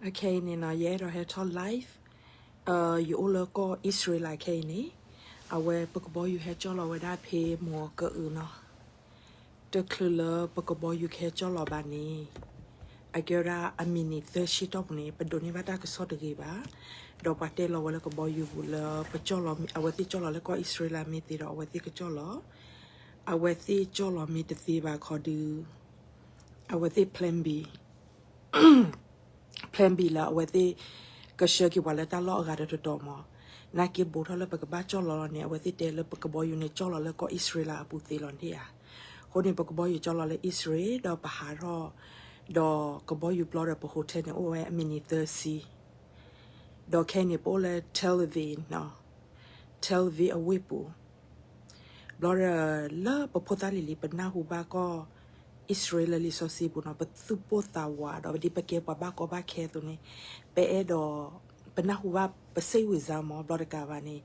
အခဲအံၤန့ၣ်နီၤ ယအဲၣ်ဒိးဟဲထီၣ် live, ယအိၣ်လၢကီၢ်အံၣ်စရ့လးခဲအံၤန့ၣ်, အဝဲပကဘီယူၤဟဲကၠီၣ်လီၤဝဲဒၣ်ဖဲမီၤကအုးနီၤ, တချုးလၢပကဘီယူၤကဟဲကၠီၣ်လီၤဘၣ်န့ၣ်, အကဲဝဲဒၣ်အမံးနံးသၢဆံတီၢ်ပူၤန့ၣ် ပဒိးန့ၢ်ဘၣ်တၢ်ကစီၣ်တဂ့ၤဘၣ်, ဒီးပှၤတဲလီၤဝဲလၢကဘီယူၤပူၤလၢ ပကၠီၣ်လီၤ, အဝဲသ့ၣ်ကၠီၣ်လီၤလၢကီၢ်အံၣ်စရ့လးမ့ၢ်သ့ဒီး အဝဲသ့ၣ်ကကၠီၣ်လီၤ, အဝဲသ့ၣ်ကၠီၣ်လီၤမ့ၢ်တသ့ဘၣ်ခီဒုး, အဝဲသ့ၣ် plan B, plan B လၢအဝဲသ့ၣ်ကဆှၢက့ၤပှၤလၢတၢ်လီၢ်အဂၤတတီၤတီၤမး, နာ်က့ ဘူးထီၣ်လၢပကဘၣ်ကၠီၣ်လီၤလီၤန့ၣ် အဝဲသ့ၣ်တဲလၢပကဘီယူၤန့ၣ် ကၠီၣ်လီၤလၢကီၢ်အံၣ်စရ့လးအပူၤသ့လီၤန့ၣ်ဧါ. အဃိန့ၣ် ပကဘီယူၤကၠီၣ်လီၤလၢအံၣ်စရ့လး ဒီးပဟးထီၣ်, ဒီးကဘီယူၤပျီဒီးပ hotel န့ၣ် အိၣ်ဝဲအမံးနံးသၢဆံ, ဒီးခဲအံၤန့ၣ် ပအိၣ်လၢ Tel Aviv နီၤ, Tel Aviv အဝ့ၢ်ပူၤ ဘျီဒီး လၢပဖိသၣ်လံၤလံၤ ပနၢ်ဟူဘၣ်ကီၢ်အံၣ်စရ့လးလံာ်စီဆှံပူၤနီၤ ပသူၣ်ပိၢ်သးဝးဒီး ဒ်ပကဲပှၤဘၣ်ကီဘၣ်ခဲအသိးန့ၣ်, ပအဲၣ်ဒိး, ပနၢ်ဟူဘၣ် ပစိတ်ဝင်စား မး ဘျီတကးဘၣ်န့ၣ်,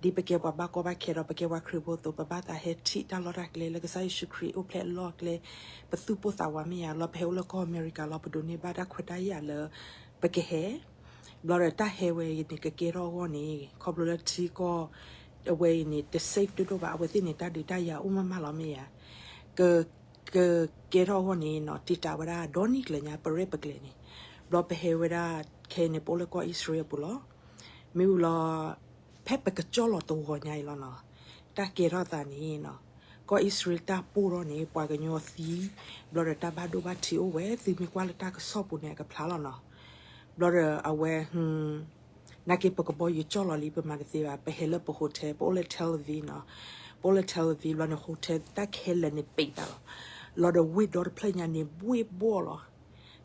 ဒ်ပကဲပှၤဘၣ်ကီဘၣ်ခဲဒီး ပကဲပှၤခရံာ်ဖိအသိး ပဘၣ်သးဟဲထံၣ်တၢ်လီၢ်တၢ်ကျဲလၢကစၢ်ယ့ၣ်ၡူးခရံာ်အိၣ်ဖျဲၣ်အလီၢ်အကျဲ, ပသူၣ်ပိၢ်သးဝးမ့ၢ်ဧါ. လီၤပဟဲအိၣ်လၢကီၢ်အမဲရကၤလီၤ ပဒိးန့ၢ်ဘၣ်တၢ်ခွဲးတၢ်ယာ်လၢ ပကဟဲ ဘျီဒီးတၢ်ဟဲဝဲအံၤန့ၣ် ကကဲထီၣ်အဂီၢ်န့ၣ် ခီဖျိလၢထံကီၢ်အဝဲအံၤန့ၣ် တ safe ဒိၣ်ဒိၣ်ဘၣ်, အဝဲသ့ၣ်န့ၣ် တၢ်ဒုးတၢ်ယၤအိၣ်မးမးလီၤမ့ၢ်ဧါ. က, ကကဲထီၣ်အဂီၢ်န့ၣ်နီၤ တံာ်တာ်ဝဲဒၣ်ဒီနံၣ်ကျၢၤညါ ပရဲၣ်ပကျဲၤန့ၣ်, ဘျီပဟဲဝဲဒၣ်ခဲအံၤန့ၣ် ပအိၣ်လၢကီၢ်အံၣ်စရ့လးအပူၤလီၤ. မ့ၢ်ဝံၤလီၤ ဖဲပကကၠီၣ်လီၤတဂီၤညါအံၤလီၤနီၤ, တၢ်ကဲထီၣ်သးန့ၣ်နီၤ, ကီၢ်အံၣ်စရ့လးတၢ်ပိၢ်ထီၣ်န့ၣ် ပှၤကညီသံ, ဘျီဒီးတၢ်ဘၣ်ဒိဘၣ်ထံးအိၣ်ဝဲ, သုမ့ၢ်ကွၢ်လၢတၢ်ကစီၣ်ပူၤန့ၣ် အကဖျါလီၤနီၤ. ဘျီဒီးအဝဲ နာ်က့ ပကဘီယူၤကၠီၣ်လီၤလံ ပမၤတသ့ဘၣ်, ပဟဲလၢပ hotel, ပအိၣ်လၢ Tel Aviv နီၤ, ပအိၣ်လၢ Tel Aviv ဘျီန့ၣ် hotel တၢ်ခဲလၢာ်န့ၣ် ပိတ်တာလီၤ. လီၤဒီးဝ့ၢ်ဒီတဖျၢၣ်ညါန့ၣ် ဘှ့ၣ်ဘှီၣ်လီၤ.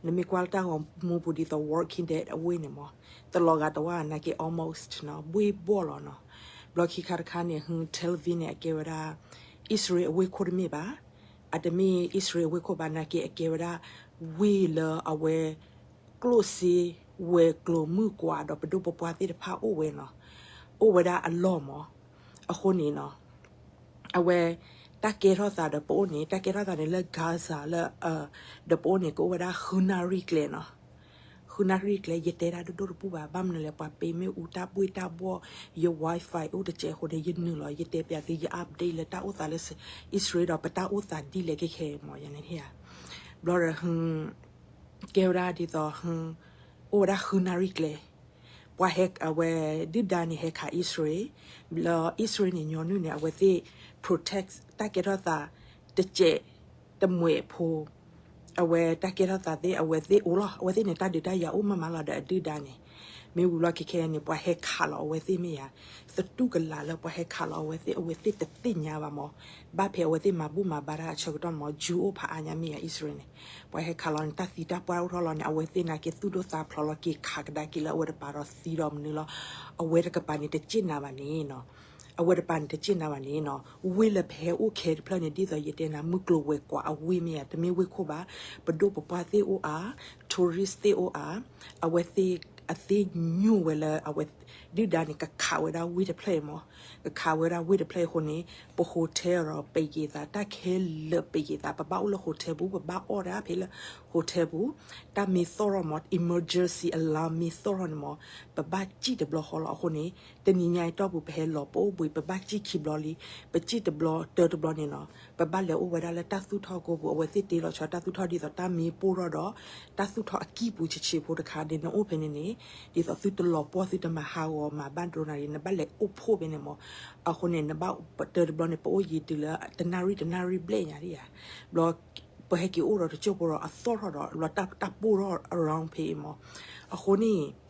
နမ့ၢ်ကွၢ်လၢတၢ်ဂီၤမူပူၤ ဒ်သိး Walking Dead အဝ့ၢ်န့ၣ်မး, တလီၤဂာ်တဝၢ်နာ်က့ almost နီၤ, ဘှ့ၣ်ဘှီၣ်လီၤနီၤ. ဘျီခံခါတခါန့ၣ် ဟ Tel Aviv န့ၣ် အကဲဝဲဒၣ် အံၣ်စရ့လးအဝ့ၢ်ခိၣ်တမ့ၢ်ဘၣ်, အတမ့ၢ်အံၣ်စရ့လးအဝ့ၢ်ခိၣ်ဘၣ်, နာ်က့ အကဲဝဲဒၣ် ဝ့ၢ်လၢအဝဲ ကျိၣ်စ့ဝဲၤကျိၤမုၢ်ကွၢ်ဒီး ပဒိၣ်ပပှၢ်သ့ၣ်တဖၣ်အိၣ်ဝဲနီၤ, အိၣ်ဝဲဒၣ်အလီၢ်မး. အဃိန့ၣ်နီၤ, အဝဲ တၢ်ကဲထီၣ်သးဒီးပအိၣ်န့ၣ်, တၢ်ကဲထီၣ်သးန့ၣ်လၢ Gaza လၢ ဒီးပအိၣ်န့ၣ် ကအိၣ်ဝဲဒၣ်ဃုနၣ်ရံၣ်ကျဲနီၤ. ဃုနၣ်ရံၣ်ကျဲ ယတဲတၢ်ဒိၣ်ဒိၣ်တပူၤဘၣ်, ဘၣ်မနုၤလဲၣ် ပှၤပ့ၤမ့ၣ်အူတၢ်ဘှ့ၣ်တၢ်ဘှီၣ်, ယ Wi-Fi အိၣ်တစဲးအဃိန့ၣ် ယနုာ်လီၤ ယတဲပျးသု ယ update လၢတၢ်အိၣ်သးလၢ အံၣ်စရ့လး ဒီးပတၢ်အိၣ်သးဒ်လဲၣ်ခဲခဲမး ယန့ၣ်ဧါ. ဘျီဒီး ကဲဝဲဒၣ်ဒ်သိး အိၣ်ဝဲဒၣ်ဃုနၣ်ရံၣ်ကျဲ, ပှၤဟဲ အဝဲ ဒုၣ်ဒါန့ၣ် ဟဲခးအံၣ်စရ့လး, လၢအံၣ်စရ့လးန့ၣ် ညီနုၢ်န့ၣ် အဝဲသ့ၣ် protect တၢ်ကဲထီၣ်သး တစဲးတမှဲးဖိ, အဝဲတၢ်ကဲထီၣ်သးသ့ၣ် အဝဲသ့ၣ်အိၣ်လီၤ, အဝဲသ့ၣ်န့ၣ် တၢ်ဒုးတၢ်ယၤအိၣ်မးမးလီၤဒီးအဒုၣ်ဒါန့ၣ်, မ့ၢ်ဝံၤလီၤခဲခဲန့ၣ် ပှၤဟဲခးလီၤအဝဲသ့ၣ်မ့ၢ်ဧါ, သတူၢ်ကလာ်လၢပှၤဟဲခးလီၤအဝဲသ့ၣ် အဝဲသ့ၣ်တသ့ၣ်ညါဘၣ်မး, ဘၣ်ဖဲအဝဲသ့ၣ်မၤဘူၣ်မၤဘါတၢ်အဆၢကတီၢ်မး Jew အိၣ်ဖးအါညါမ့ၢ်ဧါ အံၣ်စရ့လးန့ၣ်, ပှၤဟဲခးလီၤန့ၣ် တၢ်သံတၢ်ပှၢ်အိၣ်ထီၣ်လီၤန့ၣ် အဝဲသ့ၣ်နာ်က့သူၣ်ဒိၣ်သးဖျိးလီၤက့ၤခးကဒါက့ၤလၢအဝဲတပၤဒီးသံဒီးမနုၤလီၤ, အဝဲတကပၤန့ၣ် တစ့ၢ်နၤဘၣ်န့ၣ်နီၤ အဝဲတပၤန့ၣ် တစ့ၢ်နၤဘၣ်န့ၣ်နီၤ, ဝ့ၢ်လၢပဟဲအိၣ်ခဲတဖျၢၣ်န့ၣ် ဒ်သိးယတဲနၤ မုၢ်ကျိၤဝဲၤကွာ်အဝ့ၢ်မ့ၢ်ဧါ, တမ့ၢ်ဝ့ၢ်ခိၣ်ဘၣ်, ပဒိၣ်ပပှၢ်သ့ၣ်အိၣ်အါ, tourist သ့ၣ်အိၣ်အါ, အဝဲသ့ၣ် အသ့ၣ်ညိၣ်ဝဲလၢအဝဲ ဒုၣ်ဒါန့ၣ် ကခးဝဲဒၣ်ဝ့ၢ်တဖျၢၣ်အံၤမး, ကခးဝဲဒၣ်ဝ့ၢ်တဖျၢၣ်အံၤအဃိန့ၣ် ပ hotel ဒီးပိတ်က့ၤသး, တၢ်ခဲလၢာ်ပိတ်က့ၤသး, ပဘၣ်အိၣ်လၢ hotel ပူၤ, ပဘၣ်အီၣ်တၢ်ဖဲလၢ hotel ပူၤ, တၢ်မ့ၢ်သီၣ်ထီၣ်မး emergency alarm မ့ၢ်သီၣ်ထီၣ်န့ၣ်မး, ပဘၣ်စံၣ်တဘျီဃီလီၤ. အဃိန့ၣ် တနံၤညါအံၤတီၢ်ပူၤ ပဟဲလီၤ ပအိၣ်ဘှံး ပဘၣ်စံၣ်ခံဘျီလံ, ပစံၣ်တဘျီတၢတဘျီန့ၣ်နီၤ, ပဘၣ်လဲၤအိၣ်ဝဲဒၣ်လၢတၢ်သူၣ်ထီၣ်ကိပူၤ, အဝဲသ့ၣ်တ့လီၤဆီတၢ်သူၣ်ထီၣ်ဒ်သိးတၢ်မ့ၢ်ပိၢ်ထီၣ်ဒီး တၢ်သူၣ်ထီၣ်အကံၢ်ပူၤဆံးဆံးဖိတခါန့ၣ် နအိၣ်ဖဲန့ၣ်န့ၣ်, ဒ်သိးသုတလီၤပှီၢ်သုတမၤဟးဂီၤမၤဘၣ်ဒိနၤန့ၣ် နဘၣ်လဲၤအိၣ်ဖှိၣ်ဖဲန့ၣ်မး. အဃိန့ၣ် နဘၣ်တၢတဘျီန့ၣ် ပအိၣ်ယံၤတုၤလၢ တနၣ်ရံၣ်တနၣ်ရံၣ်ဘျဲၣ်ညါဒံးဧါ, ဘျီ ပဟဲက့ၤအိၣ်ဒီးတစိၢ်ဖိဒီးအသီၣ်ထီၣ်ဒီး ဘျီတၢ်ပိၢ်ထီၣ် around ဖဲအံၤမး. အဃိန့ၣ်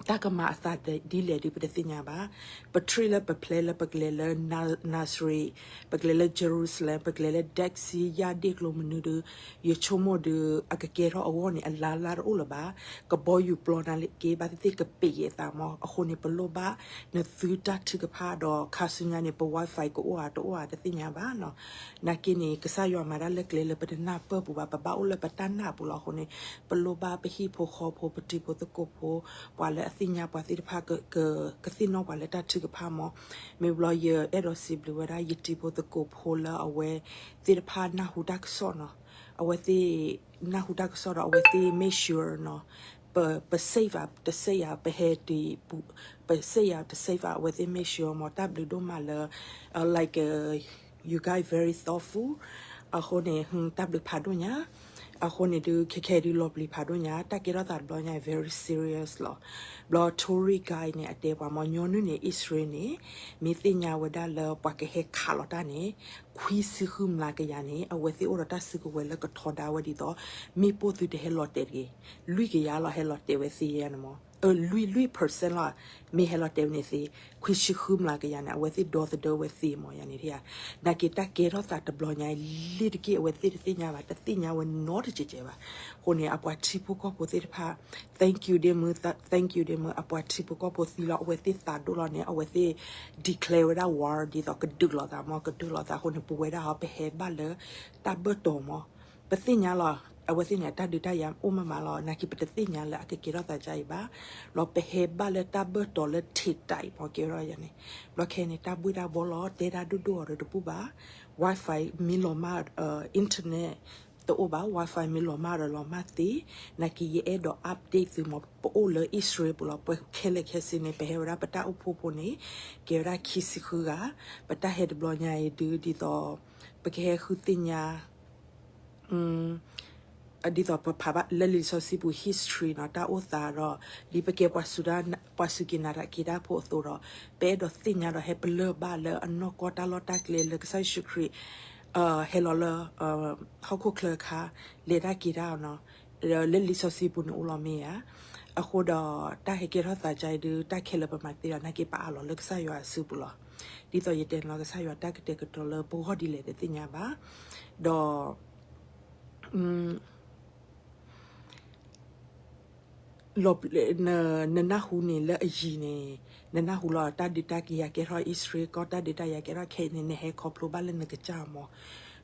တၢ်ကမၤအသးဒ်လဲၣ်ဒီးပတသ့ၣ်ညါဘၣ်. ပထံၣ်လၢပ plan လၢပကလဲၤလၢ Nazareth, ပကလဲၤလၢ Jerusalem, ပကလဲၤလၢ Dead Sea ယၢ်ဒ့ၣ်ကျိၤမနုၤဒီး ယဆိကမိၣ်ဒီး အကကဲထီၣ်အဂီၢ်န့ၣ် အလါလါတအိၣ်လၢၤဘၣ်. ကဘီယူၤပျီနၤလၢက့ ဘၣ်သ့ၣ်သ့ၣ်ကပ့းက့ၤသးမး. အဃိန့ၣ် ပလိၣ်ဘၣ်နသုတၢ်ထုကဖၣ်ဒီး ခါဆူညါန့ၣ် ပ Wi-Fi ကအိၣ်ဧါတအိၣ်ဧါတသ့ၣ်ညါဘၣ်နီၤ. နာ်က့န့ၣ် ကစၢ်ယွၤမၤတၢ်လၢကျဲလၢပတနၢ်ပၢၢ်ပူၤဘၣ်, ပဘၣ်အိၣ်လၢပတၢ်နာ်ပူၤလီၤ. အဃိန့ၣ် ပလိၣ်ဘၣ်ပဟံၣ်ဖိဃီဖိ ပတံၤဖိသကိးဖိ ပှၤလၢအသ့ၣ်ညါပှၤသ့ၣ်တဖၣ် ကသ့ၣ်နီၣ်ပှၤလၢတၢ်ထုကဖၣ်မး. မ့ၢ်ဘျီယအဲၣ်ဒိးစံးဘျုးဝဲဒၣ် ယတံၤဖိသကိးဖိလၢအဝဲသ့ၣ်တဖၣ်နၢ်ဟူတၢ်ကစီၣ်နီၤ. အဝဲသ့ၣ်နၢ်ဟူတၢ်ကစီၣ်ဒီး အဝဲသ့ၣ် make sure နီၤ. ပ safe တ safe ပဟဲဒ် ပ safe တ safe အဝဲသ့ၣ် make sure မ့ၢ် တၢ်ဘျုးဒိၣ်မးလၢ like you guys very thoughtful အဃိန့ၣ် တၢ်ဘျုးဖးဒိၣ်ညါ အဃိန့ၣ်ဒုး ခဲခဲဒုးလီၤပျံၤဖးဒိၣ်ညါ တၢ်ကဲထီၣ်သးတဘျီညါ very serious လီၤ. ဘျီ Tory guy န့ၣ် အတဲပှၤမ့ၢ် ညီနုၢ်န့ၣ် အံၣ်စရ့လးန့ၣ် မ့ၢ်သ့ၣ်ညါဝဲဒၣ်လၢပှၤကဟဲခးလီၤတၢ်န့ၣ် ခွံဆံဃုမျးကယၤန့ၣ် အဝဲသ့ၣ်အိၣ်ဒီးတၢ်စုကဝဲၤလၢကထီဒါဝဲဒ်သိး မ့ၣ်ပိၢ်သုတဟဲလီၤတဲာ်တဂ့ၤ, လွံၢ်ကယၤလီၤဟဲလီၤတဲာ်ဝဲသ့ယါန့ၣ်မ့ၢ် လွံၢ် လွံၢ် percent လီၤ မ့ၢ်ဟဲလီၤတဲာ်ဝဲန့ၣ်သ့, ခွံဆံဃုမျးကယၤန့ၣ် အဝဲသ့ၣ်ဒီသဒၢဝဲသ့မ့ၢ်ယါန့ၣ်ဧါ. နာ်က့တၢ်ကဲထီၣ်သးတဘျီညါ လ့တက့ၢ် အဝဲသ့ၣ်တသ့ၣ်ညါဘၣ် တသ့ၣ်ညါဝဲနီတစဲးစဲးဘၣ်. အဃိန့ၣ် အပှၤထံဖိကီၢ်ဖိသ့ၣ်တဖၣ် thank you ဒ့မုၢ် thank you ဒ့မုၢ် အပှၤထံဖိကီၢ်ဖိသံလီၤ အဝဲသ့ၣ်သးဒိၣ်လီၤန့ၣ် အဝဲသ့ၣ် declare ဝဲဒၣ် war ဒ်သိးကဒုးလိာ်သးမ့ၢ် ကဒုးလိာ်သးအဃိန့ၣ် ပဝဲဒၣ်ဟီ ပဟဲဘၣ်လၢတၢ်ဘၢၣ်တီၤမ့ၢ် ပသ့ၣ်ညါလီၤ အဝဲသ့ၣ်န့ၣ် အတၢ်ဒုးတၢ်ယၤအိၣ်မးမးလီၤ နာ်က့ပတသ့ၣ်ညါလၢအကကဲထီၣ်သးဒ်အံၤဘၣ်. လီၤပဟဲဘၣ်လၢတၢ်ဘၢၣ်တီၤလၢထံးတၢ်အံၤမ့ၢ်ကဲထီၣ်ယၤန့ၣ် ဘျီခဲန့ၣ် တၢ်ဘှ့ၣ်တၢ်ဘှီလီၤ တဲတၢ်ဒိၣ်ဒိၣ်အီၤဒီးတဘူၣ်ဘၣ်. Wi-Fi မ့ၢ်လီၤမၢ် internet တအိၣ်ဘၣ် Wi-Fi မ့ၢ်လီၤမၢ်ဒီးလီၤမၢ်သ့. နာ်က့ယအဲၣ်ဒိး update သုမ့ၢ် ပအိၣ်လၢအံၣ်စရ့လးပူၤလီၤ ပှၤခဲလၢာ်ခဲဆ့န့ၣ် ပဟဲဝဲဒၣ်ပတၢ်အိၣ်ဖှိၣ်ဖိန့ၣ် ကဲဝဲဒၣ်ခံဆံဃုဂၤ. ပတၢ်ဟဲတဘျီညါအံၤဒုး ဒ်သိး ပကဟဲဃုသ့ၣ်ညါ ဒ်သိးပဖးဘၣ်လၢလံာ်စီဆှံပူၤ history နီၤ တၢ်အိၣ်သးဒီး ဒ်ပကဲပှၤစူၤ ပှၤစူၢ်က့ၤနာ်က့ၤတၢ်ဖိအသိးဒီး ပအဲၣ်ဒိးသ့ၣ်ညါဒီးဟဲပလၢၢ်ဘၣ်လၢအနီၢ်ကီၢ်တၢ်လီၢ်တၢ်ကျဲလၢကစၢ်ယ့ၣ်ၡူးခရံာ် ဟဲလီၤလၢ ဟီၣ်ခိၣ်ချၢအခါ လဲၤတၢ်က့ၤတၢ်အီၤနီၤ လၢလံာ်စီဆှံပူၤန့ၣ်အိၣ်လီၤမ့ၢ်ဧါ. အဃိဒီး တၢ်ဟဲကဲထီၣ်သးကါအံၤဒုး တၢ်ခဲလၢာ်ပမၤသ့ဒီး နာ်က့ပအးလီၤလၢကစၢ်ယွၤအစုပူၤလီၤ. ဒ်သိးယတဲန့ၣ်လီၤ ကစၢ်ယွၤတၢ်ကတဲာ်ကတီၤလၢပဂီၢ်ဒ်လဲၣ်တသ့ၣ်ညါဘၣ်. ဒီး လီၤ နနၢ်ဟူန့ၣ်လၢအယံၤန့ၣ် နနၢ်ဟူလီၤ တၢ်ဒုးတၢ်ယၤကဲထီၣ်အံၣ်စရ့လးကီၢ် တၢ်ဒုးတၢ်ယၤကဲထီၣ်ခဲအံၤန့ၣ် နဟဲခီဖျိဘၣ်လၢနကစၢ်မ့ၢ်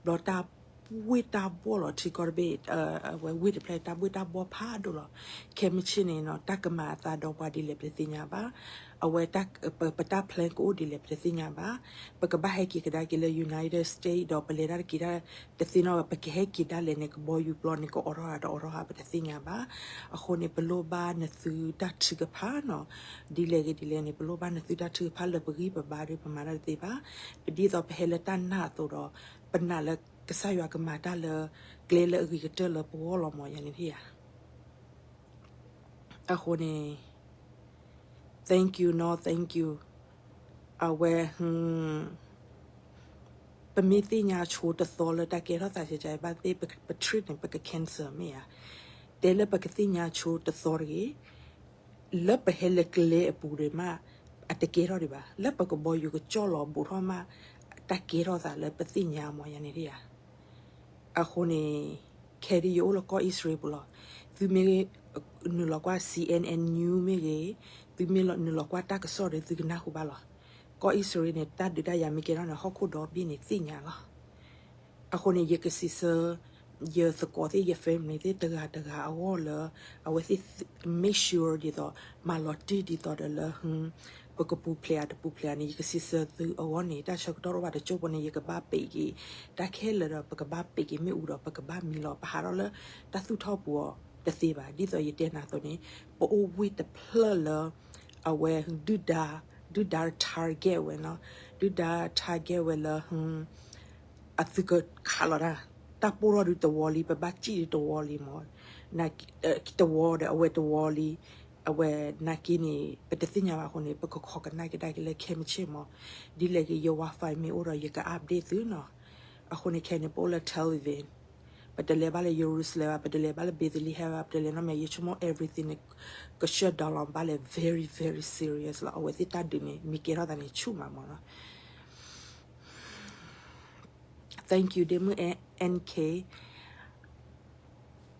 ဘျီတၢ်ဘှ့ၣ်တၢ်ဘှီလီၤ ထံကီၢ်တဘ့ၣ် အဝဲဝ့ၢ်တဖျၢၣ် တၢ်ဘှ့ၣ်တၢ်ဘှီဖးဒိၣ်လီၤ. ခဲမုၢ်ဆ့ၣ်န့ၣ်နီၤ တၢ်ကမၤအသးဒီးပှၤဒ်လဲၣ်ပတသ့ၣ်ညါဘၣ်. အဝဲ ပတၢ် plan ကအိၣ်ဒ်လဲၣ်ပတသ့ၣ်ညါဘၣ်. ပကဘၣ်ဟဲက့ၤကဒါက့ၤလၢ United States ဒီးပလဲၤတၢ်တက့ၤတၢ်တသ့နီၤ ပကဟဲက့ၤဒၣ်လဲာ်န့ၣ် ကဘီယူၤပျီန့ၣ် ကအိးထီၣ်ဧါတအိးထီၣ်ဧါ ပတသ့ၣ်ညါဘၣ်. အဃိန့ၣ် ပလိၣ်ဘၣ်နသုတၢ်ထုကဖၣ်နီၤ ဒ်လဲၣ်ဂ့ၤဒ်လဲၣ်န့ၣ် ပလိၣ်ဘၣ်နသုတၢ်ထုကဖၣ်လၢပဂံၢ်ပဘါဒီး ပမၤတၢ်တသ့ဘၣ်. ပဒ်သိးပဟဲလၢတၢ်နာ်အသိးဒီး ပနာ်လၢကစၢ်ယွၤကမၤတၢ်လၢ ကျဲလၢအဂ့ၤကတၢၢ်လၢပဂီၢ်လီၤမ့ၢ်ယါန့ၣ်ဧါ. အဃိန့ၣ် thank you နီၤ thank you အဝဲ ပမ့ၢ်သ့ၣ်ညါဆိတသီလၢတၢ်ကဲထီၣ်သးစဲးစဲးဘၣ်သ့ၣ် ပ trip န့ၣ် ပက cancel မ့ၢ်ဧါ. တဲလၢပကသ့ၣ်ညါဆိတသီတဂ့ၤ လၢပဟဲလၢကျဲအပူၤဒီးမး အတကဲထီၣ်ဒံးဘၣ် လၢပကဘီယူၤကကၠီၣ်လီၤဘူးထီၣ်မး တၢ်ကဲထီၣ်သးလၢပသ့ၣ်ညါမ့ၢ်ယါန့ၣ်ဧါ. အဃိန့ၣ် ခဲဒ်ယအိၣ်လၢကီၢ်အံၣ်စရ့လးပူၤလီၤ. သုမ့ၢ်နုာ်လီၤကွၢ် CNN News မ့ၢ်ဂ့ၤ, သုမ့ၢ်နုာ်လီၤကွၢ်တၢ်ကစီၣ်ဒီးသုကနၢ်ဟူဘၣ်လီၤ. ကီၢ်အံၣ်စရ့လးန့ၣ် တၢ်ဒုးတၢ်ယၤမ့ၢ်ကဲထီၣ်န့ၣ် ဟီၣ်ခိၣ်ဒီဘ့ၣ်န့ၣ်သ့ၣ်ညါလီၤ. အဃိန့ၣ် ယကစံးဆၢ ယသကိးသ့ၣ် ယ family သ့ၣ်တဂၤတဂၤအဂီၢ်လၢ အဝဲသ့ၣ် make sure ဒ်သိး မၤလီၤတံၢ်ဒ်သိးဒီးလၢ ပကပူၤဖျဲးဧါတပူၤဖျဲးဧါန့ၣ် ယကစံးဆၢသုအဂီၢ်န့ၣ် တၢ်ဆၢကတီၢ်တအိၣ်ဘၣ်တစိၢ်ဖိန့ၣ် ယကဘၣ်ပံးက့ၤ တၢ်ခဲလၢာ်ဒီး ပကဘၣ်ပံးက့ၤမ့ၣ်အူဒီး ပကဘၣ်မံလီၤ ပဟးထီၣ်လၢတၢ်သူၣ်ထီၣ်ပူၤအီၤတသ့ဘၣ်. ဒ်သိးယတဲနၤအသိးန့ၣ် ပအိၣ်ဝ့ၢ်တဖျၢၣ်လၢ အဝဲဒုၣ်ဒါ ဒုၣ်ဒါ target ဝဲနီၤ, ဒုၣ်ဒါ target ဝဲလၢ အသုကခးလီၤတၢ်, တၢ်ပိၢ်ထီၣ်ဒုးတဝီလံ ပဘၣ်စံၣ်ဒုးတဝီလံမး, တဝီဒီးအဝဲတဝီလံ, အဝဲနာ်က့န့ၣ် ပတသ့ၣ်ညါဘၣ်အဃိန့ၣ် ပကခိးကနၣ်ကဒါက့ၤလၢခဲမုၢ်ဆ့ၣ်မး, ဒ်လဲၣ်ဂ့ၤ ယ Wi-Fi မ့ၢ်အိၣ်ဒီးယက update သုနီၤ, အဃိန့ၣ်ခဲန့ၣ် ပအိၣ်လၢ Tel Aviv ပတလဲၤဘၣ်လၢ Jerusalem ဘၣ်, ပတလဲၤဘၣ်လၢ Bethlehem ဘၣ်, ပတလဲၤနီတမံၤ ယဆိကမိၣ် everything န့ၣ် က shut down လီၤဘၣ်လဲၣ် very very serious လီၤ, အဝဲသ့ၣ်တၢ်ဒုးန့ၣ် မ့ၢ်ကဲထီၣ်သးန့ၣ်ဆူၣ်မးမးနီၤ. Thank you ဒ့မုၣ် NK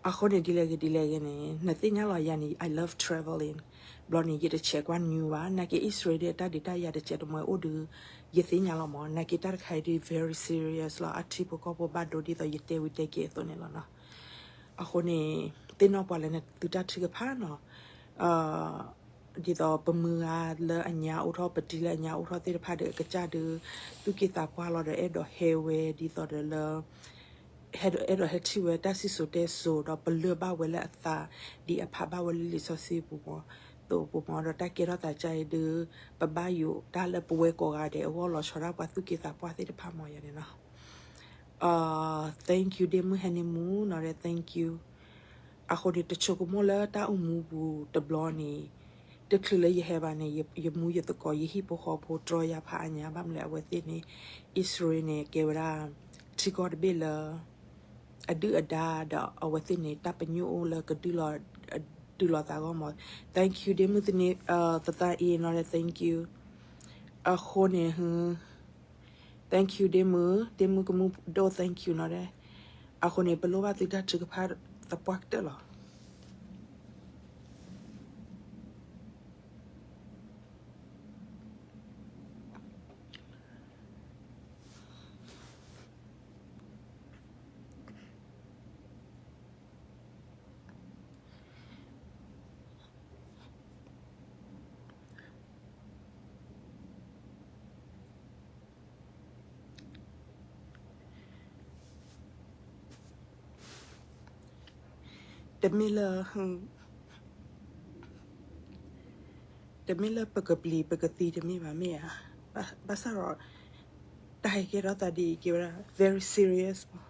အဃိန့ၣ် ဒ်လဲၣ်ဂ့ၤဒ်လဲၣ်ဂ့ၤန့ၣ် နသ့ၣ်ညါလီၤယၤန့ၣ် I love traveling, ဘျီန့ၣ် ယတဆဲးကွၢ် news ဘၣ်, နာ်က့ အံၣ်စရ့လးဒ်အတၢ်ဒုးတၢ်ယၤတစဲးတမှဲၤအိၣ်ဒုး ယသ့ၣ်ညါလီၤမး, နာ်က့တၢ်တခါအံၤဒုး very serious လီၤ, အထံဖိကီၢ်ဖိဘၣ်ဒိဒ်သိးယတဲဝံၤတဲက့ၤအသိးန့ၣ်လီၤနီၤ. အဃိန့ၣ် သ့ၣ်နီၣ်ပှၤလၢနသုတၢ်ထုကဖၣ်နီၤ ဒ်သိးပမုၢ်ဂၤလၢအညါအိၣ်ထီၣ်ပတံၤလၢအညါအိၣ်ထီၣ်သ့ၣ်တဖၣ်ဒီးအကစၢ်ဒုး သူၣ်က့သးပှၢ်လီၤဒီးအဲၣ်ဒိးဟဲဝဲဒ်သိးဒီးလၢ အဲၣ်ဒိးဟဲထံၣ်ဝဲတၢ်စံၣ်စိၤတဲစိၤ ဒီးပလၢၢ်ဘၣ်ဝဲလၢအသး ဒ်အဖးဘၣ်ဝဲလၢလံာ်စီဆှံပူၤမး, သိးပူၤမး ဒီးတၢ်ကဲထီၣ်သးကါအံၤဒုး ပဘၣ်ယိာ်တၢ်လၢပဝဲကိးဂၤဒဲးအဂီၢ် လီၤဆီဒၣ်ပှၤသူၣ်က့သးပှၢ်သ့ၣ်တဖၣ်မးယၤန့ၣ်နီၤ. Thank you ဒ့မုၣ်ဟဲန့ၣ်မူနီၤဒဲး thank you. အဃိန့ၣ် တဆိကမိၣ်လၢတၢ်အိၣ်မူပူၤတဘျီန့ၣ် တချုးလၢယဟဲဘၣ်န့ၣ် ယမူယသကိး ယဟံၣ်ဖိဃီဖိ တြီယၤဖးအါညါ ဘၣ်မနုၤလဲၣ် အဝဲသ့ၣ်န့ၣ် အံၣ်စရ့လးန့ၣ် ကဲဝဲဒၣ် ထံကီၢ်တဘ့ၣ်လၢ အဒုၣ်အဒါ ဒီးအဝဲသ့ၣ်န့ၣ် တၢ်ပညိၣ်အိၣ်လၢကဒုးလီၤ ဒုးလီၤသးဂီၢ်မး. Thank you ဒ့မုၣ်သန့ သသါအ့နီၤဒဲး thank you. အဃိန့ၣ် thank you ဒ့မုၣ် ဒ့မုၣ်ကမူၣ်ဒိၣ် thank you နီၤဒဲး. အဃိန့ၣ် ပလိၣ်ဘၣ်သုတၢ်ထုကဖၣ်သပှၢ်ကတၢၢ်လီၤ. တမ့ၢ်လၢ တမ့ၢ်လၢပကပျံၤပကသံတမ့ၢ်ဘၣ်မ့ၢ်ဧါ. ဘၣ်ဆၣ်ဒီး တၢ်ဟဲကဲထီၣ်သးဒ်အံၤကဲဝဲဒၣ် very serious မး.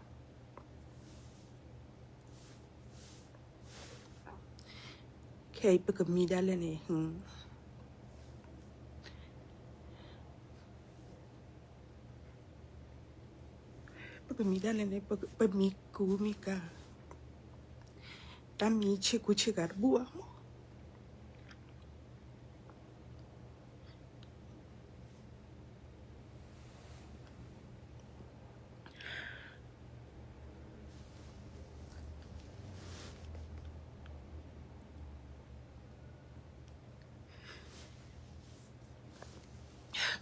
ခဲအံၤပကမံဒၣ်လဲာ်န့ၣ် ပကမံဒၣ်လဲာ်န့ၣ် ပမံကူမံကၤ, တၢ်မံဆ့ကူဆ့ကၤတဘူၣ်ဘၣ်မး.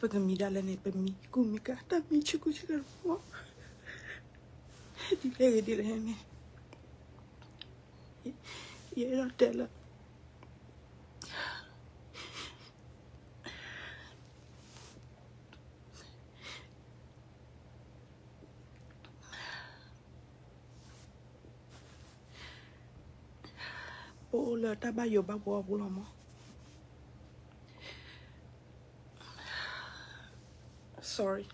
ပကမံဒၣ်လဲာ်န့ၣ် ပမံကူမံကၤ တၢ်မံဆ့ကူဆ့ကၤတဘူၣ်ဘၣ်. ဒ်လဲၣ်ဂ့ၤဒ်လဲၣ်န့ၣ် ယအဲၣ်ဒိးတဲလၢ ပအိၣ်လၢတၢ်ဘၣ်ယိၣ်ဘၣ်ဘှီအပူၤလီၤမး. Sorry.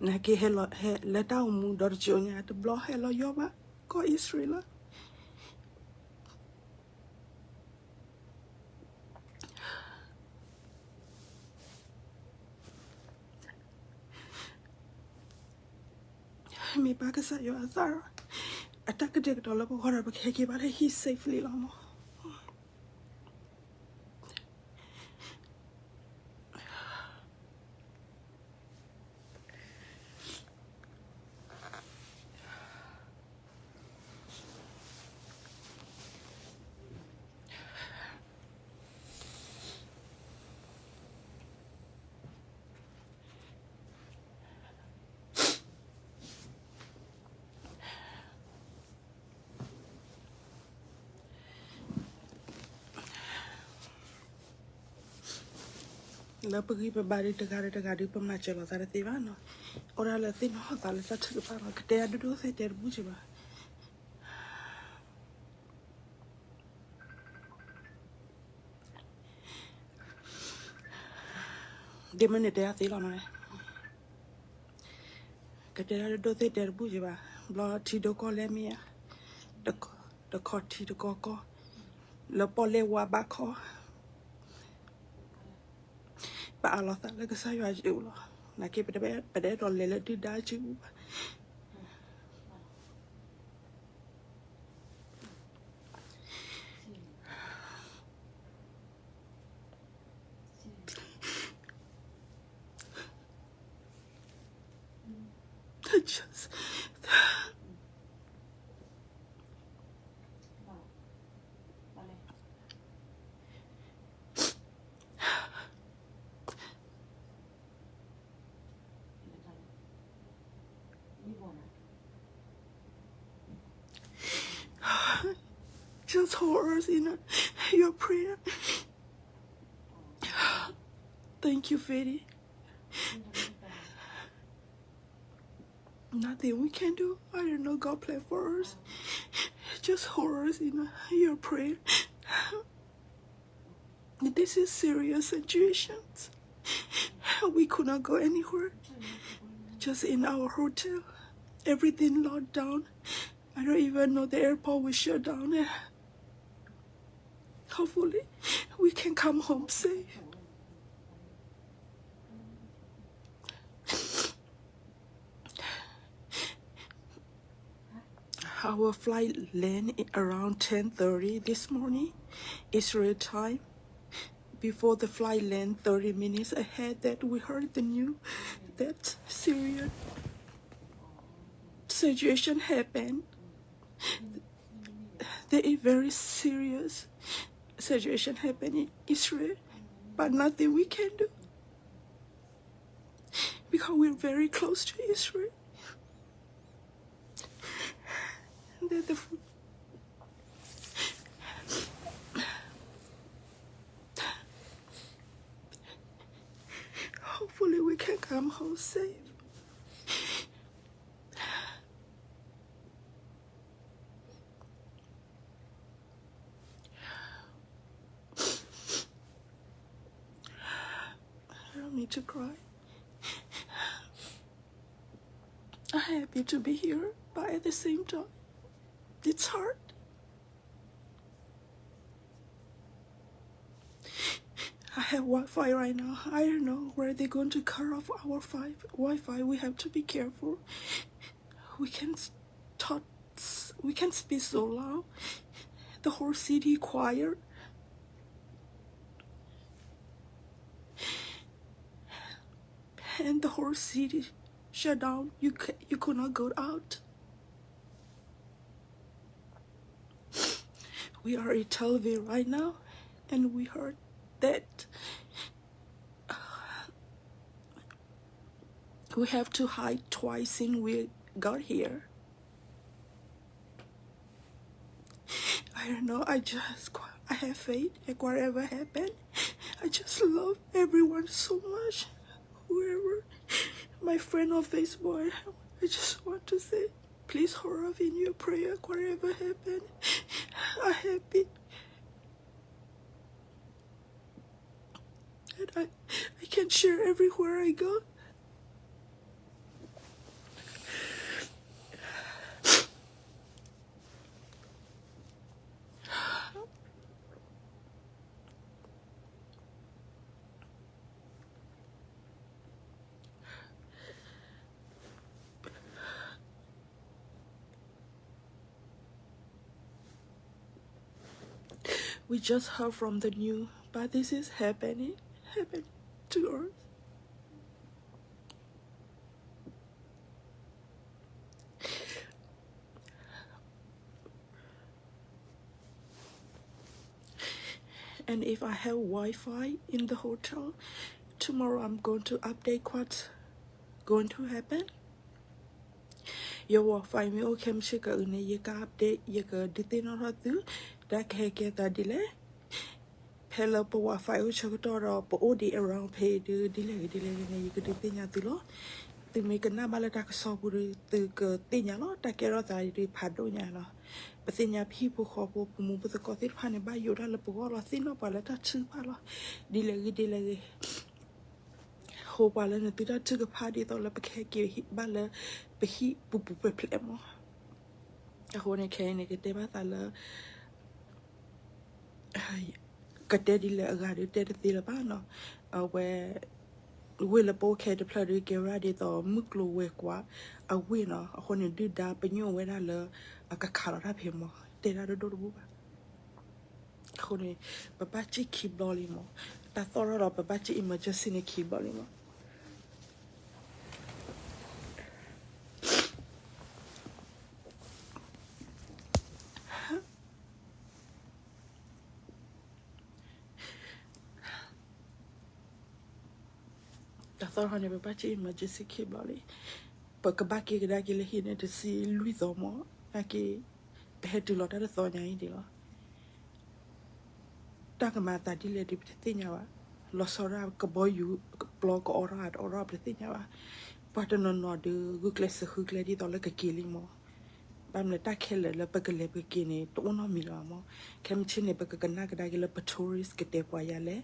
နာ်က့ဟဲလီၤ ဟဲလၢတၢ်အိၣ်မူဒီတကၠိညါ တဘျီဟဲလီၤယီၢ်ဘၣ် ကီၢ်အံၣ်စရ့လးလီၤ. မ့ၢ်ဘၣ်ကစၢ်ယွၤအသးဒီး အတၢ်ကတဲာ်ကတီၤလၢပဂီၢ်ဒီး ပကဟဲက့ၤဘၣ်လၢဟံၣ် safely လီၤမး. Love ပဂံၢ်ပဘါဒုး တဂၤဒီးတဂၤဒုး ပမၤစၢၤလိာ်သးတသ့ဘၣ်နီၤ. အိၣ်ဒၣ်လၢသ့ၣ်နီၣ်သးလၢတၢ်ထုကဖၣ်လီၤ. ကတဲအဒိၣ်ဒိၣ်သ့ၣ်တဲတဘူၣ်က့ၤဘၣ်. ဒ့မုၣ်န့ၣ်တဲအသ့လီၤနီၤ. ကတဲဒၣ်ဒိၣ်ဒိၣ်သ့ၣ်တဲတဘူၣ်က့ၤဘၣ်. ဘျီထံဒိၣ်ကီၢ်လဲၢ်မ့ၢ်ဧါ, တခီထံတခီကီၢ်, လၢပီၣ်လဲၣ်ဝါဘၣ်ခီ, ပအးလီၤသးလၢကစၢ်ယွၤအအိၣ်လီၤ. နာ်က့ ပတအဲၣ်ဒိးလဲၤလၢဒုၣ်ဒါအစုပူၤဘၣ်. I just Just hold us in your prayer. Thank you, Fede. Nothing we can do. I don't know God plan for us. Just hold us in your prayer. This is serious situations. We could not go anywhere. Just in our hotel. Everything locked down. I don't even know the airport will shut down. Hopefully, we can come home safe. Our flight land around ten thirty this morning, Israel time. Before the flight land, thirty minutes ahead, that we heard the news that Syria situation happened. There is very serious situation happening in Israel, but nothing we can do because we're very close to Israel. That the, hopefully we can come home safe. I don't need to cry. I'm happy to be here, but at the same time, it's hard. I have Wi-Fi right now. I don't know where they're going to cut off our fi- Wi-Fi. We have to be careful. We can s- talk. S- We can speak so loud. The whole city quiet. And the whole city shut down. You c- you could not go out. We are in Tel Aviv right now, and we heard that we have to hide twice since we got here. I don't know. I just, I have faith that whatever happened, I just love everyone so much. Whoever, my friend on Facebook, I just want to say, please hold up in your prayer, whatever happened. I happy. And I, I can share everywhere I go. We just heard from the news, but this is happening, happening to us. And if I have Wi-Fi in the hotel, tomorrow I'm going to update what's going to happen. Your Wi-Fi မ့ၢ်အိၣ်ခဲမုၢ်ဆ့ၣ်ကအုးန့ၣ် ယက update ယကဒုးသ့ၣ်နီၣ်ထီၣ်သု တၢ်ကဟဲကဲသးဒ်လဲၣ်. ဖဲလၢပ Wi-Fi အိၣ်ဆၢကတီၢ်ဒီး ပအိၣ်ဒံး around ဖဲအံၤဒီး ဒ်လဲၣ်ဂ့ၤဒ်လဲၣ်ဂ့ၤန့ၣ် ယကဒုးသ့ၣ်ညါသုလီၤ. သုမ့ၢ်ကနၣ်ဘၣ်လၢတၢ်ကစီၣ်ပူၤဒီး သုကသ့ၣ်ညါလီၤ. တၢ်ကဲထီၣ်သးဒ်ဖးဒိၣ်ညါလီၤ. ပသ့ၣ်ညါပဟံၣ်ဖိဃီဖိ ပမူပသကိးသ့ၣ်တဖၣ်န့ၣ် ဘၣ်ယိၣ်ဒၣ်လၢပဂီၢ်လီၤ. သ့ၣ်နီၣ်ပှၤလၢတၢ်ထုကဖၣ်လီၤ. ဒ်လဲၣ်ဂ့ၤဒ်လဲၣ်ဂ့ၤ ဟိပှၤလၢနသုတၢ်ထုကဖၣ်ဒ်သိးလၢပကဟဲက့ၤဘၣ်လၢပဟံၣ်ပူၤပူၤဖျဲးဖျဲးမး. အဃိန့ၣ် ခဲအံၤန့ၣ် ကတဲဘၣ်သးလၢ ကတဲဒ်လဲၣ်အဂၤဒီးတဲတသ့လၢၤဘၣ်နီၤ. အဝဲ ဝ့ၢ်လၢပအိၣ်ခဲတဖျၢၣ်ဒီး ကဲဝဲဒၣ်ဒ်သိးမုၢ်ကျိၤဝဲၤကွာ်အဝ့ၢ်နီၤ. အဃိန့ၣ် ဒုၣ်ဒါပညိၣ်ဝဲဒၣ်လၢ အကခးလီၤတၢ်ဖဲမး တဲဒၣ်ဒိၣ်ဒိၣ်တဘိဘၣ်. အဃိန့ၣ် ပဘၣ်စံၣ်ခံဘျီလံမး. တၢ်သီၣ်ထီၣ်ဒီး ပဘၣ်စံၣ် emergency န့ၣ်ခံဘျီလံမး. တၢ်သီၣ်ထီၣ်န့ၣ် ပဘၣ်စံၣ် emergency ခံဘျီလံ. ပကဘၣ်က့ၤကဒါက့ၤလၢဟံၣ်န့ၣ် တဆံလွံၢ်သီမး. နာ်က့ ပဟဲတုၤလီၤတၢ်တသီညါအံၤဒံးလီၤ. တၢ်ကမၤအသးဒ်လဲၣ်ဒီး ပတသ့ၣ်ညါဘၣ်. လီၤဆီဒၣ်ကဘီယူၤ ပျီကအိးထီၣ်ဧါတအိးထီၣ် ပတသ့ၣ်ညါဘၣ်. ပှၤတနီၤနီၤဒီး ဂုာ်ကျဲးစၢးဃုကျဲဒ်သိးလၢကက့ၤလံမး. ဘၣ်မနုၤတၢ်ခဲလၢာ်လၢပကလဲၤပကက့ၤန့ၣ် တအိၣ်နီတမံၤလၢၤဘၣ်မး. ခဲမုၢ်ဆ့ၣ်န့ၣ် ပကကနၣ်ကဒါက့ၤလၢပ tourist ကတဲပှၤယၤလဲၣ်.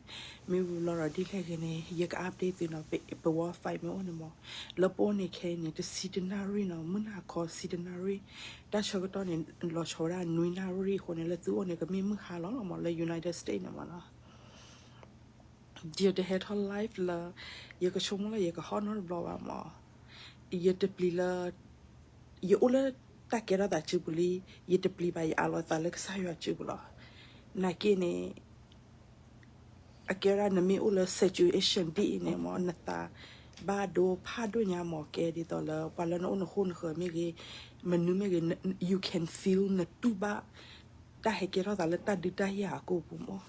မ့ၢ်ဝံၤလီၤဒီးဒ်လဲၣ်ဂ့ၤန့ၣ် ယက update သုနီၤ ပ war fight မ့ၢ်အိၣ်န့ၣ်မး. လၢပအိၣ်န့ၣ်ခဲအံၤန့ၣ် တဆံတနၣ်ရံၣ်နီၤ, မုၢ်နၤခီဆံတနၣ်ရံၣ်, တၢ်ဆၢကတီၢ်န့ၣ် လီၤဆီဒၣ်နွံနၣ်ရံၣ်အဃိန့ၣ် လၢသုအိၣ်န့ၣ် ကမ့ၢ်မုၢ်ဟါလီၤလီၤမး လၢ United States န့ၣ်မးနီၤ. ယတဟဲထီၣ် live လၢ ယကဆိကမိၣ်လၢယကဟီၣ်နီတဘျီဘၣ်မး. ယတပျံၤလၢ ယအိၣ်လၢတၢ်ကဲထီၣ်သးစုပူၤလံ, ယတပျံၤဘၣ် ယအးလီၤသးလၢကစၢ်ယွၤစုပူၤလီၤ. နာ်က့န့ၣ် အကဲဝဲဒၣ်နမ့ၢ်အိၣ်လၢ situation ဒ်အံၤန့ၣ်မး နသးဘၣ်ဒိဖးဒိၣ်ညါမး ကဲဒ်သိးလၢ ပှၤလၢနအိၣ်နဃိနဃၢၤမ့ၢ်ဂ့ၤ, မနုၤမ့ၢ်ဂ့ၤ, you can feel နတူၢ်ဘၣ် တၢ်ဟဲကဲထီၣ်သးလၢတၢ်ဒုးတၢ်ယၤအကိာ်ပူၤမး.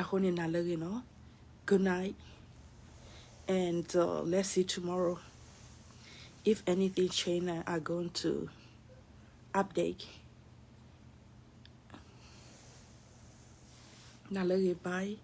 အဃိန့ၣ် နၤလၢအဂ့ၤနီၤ, good night and uh, let's see tomorrow. If anything change, I going to update. နၤလၢအဂ့ၤ bye.